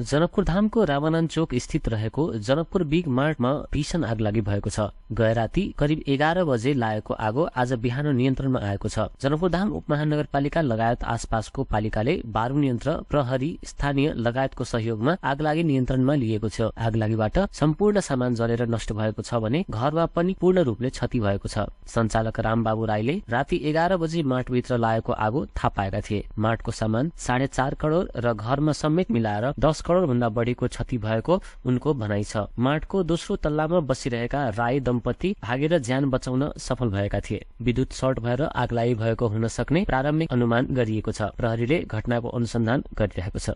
जनकपुर धामको रामानन्द चोक स्थित रहेको जनकपुर बिग मार्टमा भीषण आगलागी भएको छ। गए राति करिब 11 बजे लागेको आगो आज बिहान नियन्त्रणमा आएको छ। जनकपुर धाम उपमहानगरपालिका लगायत आसपासको पालिकाले बारुण यन्त्र, प्रहरी, स्थानीय लगायतको सहयोगमा आगलागी नियन्त्रणमा लिएको छ। आगलागीबाट सम्पूर्ण सामान जलेर नष्ट भएको छ भने घरमा पनि पूर्ण रूपले क्षति भएको छ। सञ्चालक रामबाबु राईले राति 11 बजे मार्टभित्र लागेको आगो थाहा पाएका थिए। मार्टको सामान 4.5 करोड र घरमा समेत मिलाएर 10 करोड भन्दा बढीको क्षति भएको उनको भनाइ छ। मार्टको दोस्रो तल्लामा बसिरहेका राई दम्पति भागेर ज्यान बचाउन सफल भएका थिए। विद्युत सर्ट भएर आगलागी भएको हुन सक्ने प्रारम्भिक अनुमान गरिएको छ। प्रहरीले घटनाको अनुसन्धान गरिरहेको छ।